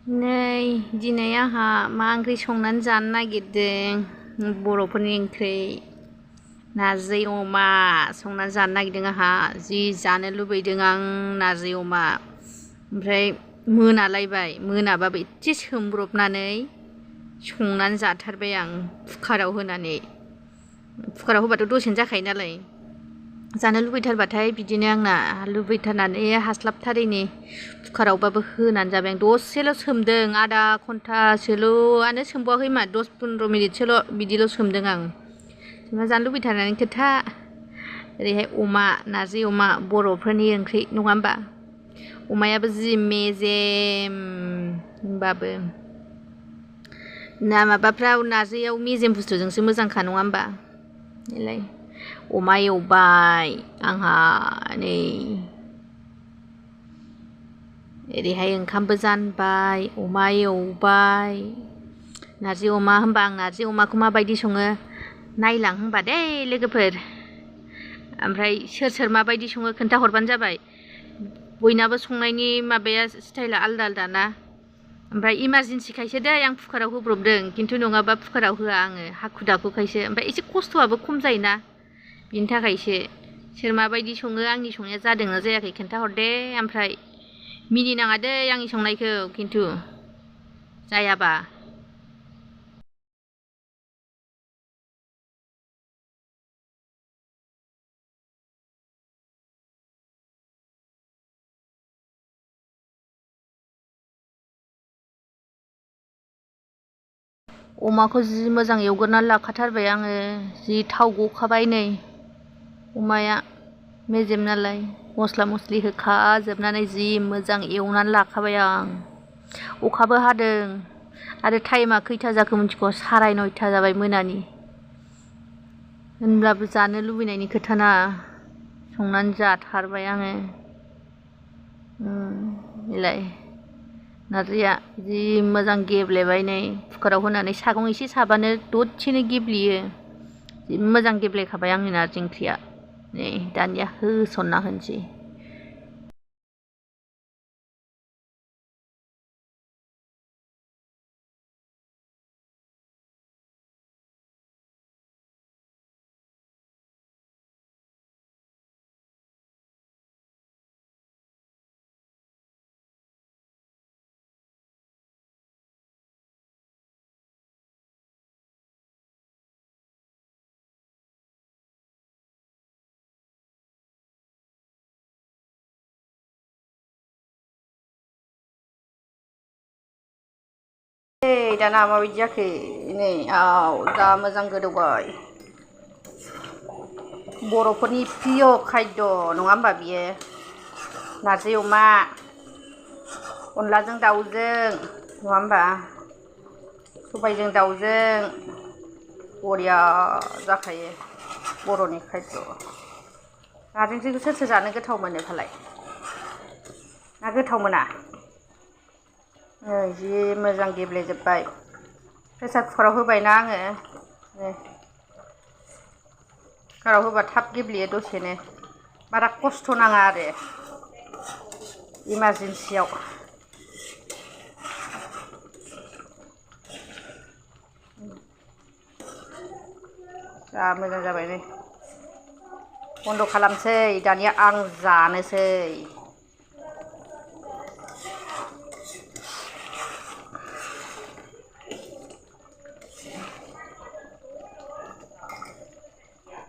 नै दिनै आंहा मा ओंख्रि संनानै जानो नागिरदों बर'फोरनि ओंख्रि नारजि अमा संनानै जानो नागिरदों आंहा जि जानो लुबैदों आं नारजि अमा ओमफ्राय मोनालायबाय मोनाबाबो एसे सोमब्रबनानै संनानै जाथारबाय आं कुकाराव होनानै कुकाराव होबाथ' दसेनो जाखायो नालाय जानो लुबैथारबाथाय बिदिनो आंना लुबैथारनानै हास्लाबथारैनि कुकारावबाबो होनानै जाबाय आं दसेल' सोमदों आधा घन्टासोल'आनो सोमबावाखै मा 10-15 मिनिटसोल' बिदिल' सोमदों आं संना जानो लुबैथारनानै खोथा ओरैहाय अमा नारजि अमा बर'फोरनि ओंख्रि नङा होमबा अमायाबो जि मेजेम होमबाबो ना माबाफ्राव नारजियाव मेजेम बुस्थुजोंसो मोजांखा नङा होमबा बेलाय अमा एवबाय आंहा नै ओरैहाय ओंखामबो जानबाय अमा एवबाय नारजि अमा होनबा आं नारजि अमाखौ माबायदि सङो नायलां होनबा दे लोगोफोर ओमफ्राय सोर सोर माबायदि सङो खोन्थाहरबानो जाबाय बयनाबो संनायनि माबाया स्टाइला आलदा आलदा ना ओमफ्राय इमारजेन्सिखायसो दै आं कुकाराव होब्रबदों खिन्थु नङाबा कुकाराव होआ आङो हाखु दाखुखायसो ओमफ्राय एसे खस्थ'आबो खम जायोना बिनि थाखायसो सोर माबायदि सङो आंनि संनाया जादोंना जायाखै खोन्थाहरदे ओमफ्राय मिनिनाङा दै आंनि संनायखौ खिन्थु जायाबा अमाखौ जि मोजां एवग्रोनानै लाखाथारबाय आङो जि थाव गखाबाय नै अमाया मेजेम नालाय मस्ला मस्लि होखाजोबनानै जि मोजां एवनानै लाखाबाय आं अखाबो हादों आरो टाइमा खैथा जाखो मिथिगौ 9:30 जाबाय मोनानि होनब्लाबो जानो लुबैनायनि खोथाना संनानै जाथारबाय आङो बेलाय नारजिया जि मोजां गेब्लेबाय नै कुकाराव होनानै सागं एसे साबानो दसेनो गेब्लेयो जि मोजां गेब्लेखाबाय आंनि नारजि ओंख्रिया नै दानिया होसनना होनोसै दाना माबायदि जाखो नै जा मोजां गोदौबाय बर'फोरनि प्रिय खायद' नङा होमबा बियो नारजि अमा अनलाजों दाउजों नङा होमबा सबायजों दाउजों बरिया जाखायो बर'नि खायद' नारजि ओंख्रिखौ सोर सोर जानो गोथाव मोनो फालाय ना गोथाव मोना जि मोजां गेब्लेजोब्बाय प्रेसार कुकाराव होबायना आङो कुकाराव होबा थाब गेब्लेयो दसेनो बारा खस्थ' नाङा आरो इमारजेन्सियाव जा मोजां जाबाय नै बन्द' खालामसै दानिया आं जानोसै